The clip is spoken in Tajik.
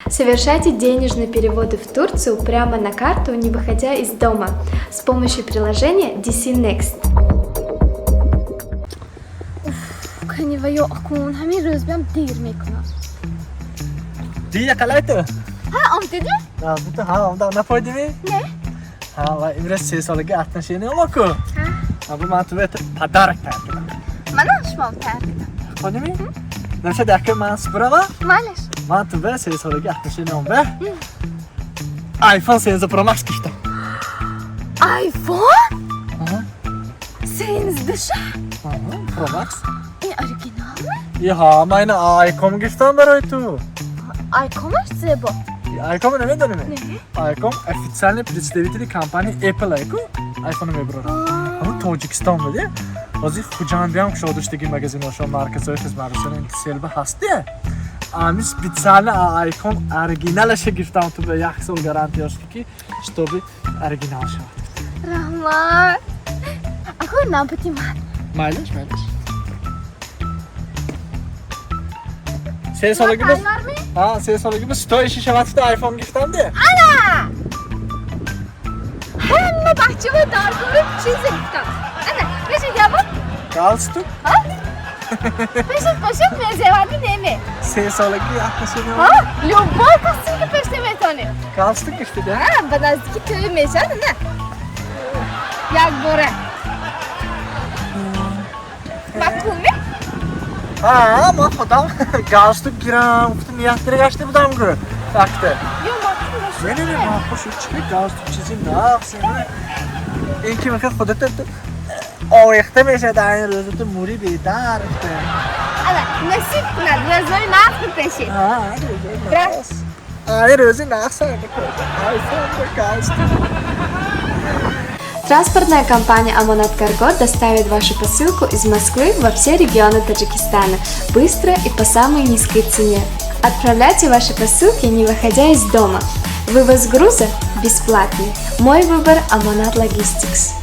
Совершайте денежные переводы в Турцию прямо на карту, не выходя из дома, с помощью приложения DC Next. Кани ва ё акун ҳамин рӯз биям, дер мекунам. Дия қалай ту? Ҳа, омдиди? Ту ҳа, омдам, напойдими? Не. Ҳа, ва имрӯз 3 солаги отношения мо ку. Абу ман ту подарок тайёр кардам. Манам шумо тайёр кардам. Хоними? Намешад, яке ман супурама? Малеш. Ман ту ба 3 солаги отношения ба iPhone 13 Pro Max гирифтам. iPhone 13-ша? Pro Max. Ин оригиналме? Иҳа, ман ина Айком гирифтам барои ту. Айкомаш зебо. Айком намедонӣ? Не. Айком официальный представители компании Apple айку, айфоно мебарорад. Ҳамун Тоҷикистон буди, ҳозир Хуҷандиам кушодаштаги магазиношо, марказҳои хизматрасони селба ҳасти. Ами специально Айком оригиналаша гирифтам ту ба як сол гарантияшки, ки чтобы оригинал шавад. Раҳмат. Акун навбати ман. Майлиш, майлиш. 3 солаги ба Тайёрми? Ҳа, 3 солаги ба стоиши шавад, ту айфон гирифтам де. Ана, ҳама бачаҳо даркори чизе гуфтам. Ана, бешед, ябо. Галстук. Пешед бошед, мезеварми неме? 3 солаги отношения. Ҳа, любой костюм ки пешта метонем. Галстук гирифти де. Ҳа, ба наздики тӯй мешад, ана, якбора маъқулме? Ҳа, ман худам галстук гирам гуфта ният кира гашта будам гу такта. Ё маъқул бошад. Не, не, не, маъқул шуд. Чи галстук чизи нақс ин ки мехоҳ худата овехта мешад, айн рӯзата мури бедар. Ана, насиб кунад, рӯзои нақс бипешед. Ай, рӯзи нақс, айфон, галстук. Транспортная компания «Амонат Карго» доставит вашу посылку из Москвы во все регионы Таджикистана быстро и по самой низкой цене. Отправляйте ваши посылки, не выходя из дома. Вывоз груза бесплатный. Мой выбор – «Амонат Логистикс».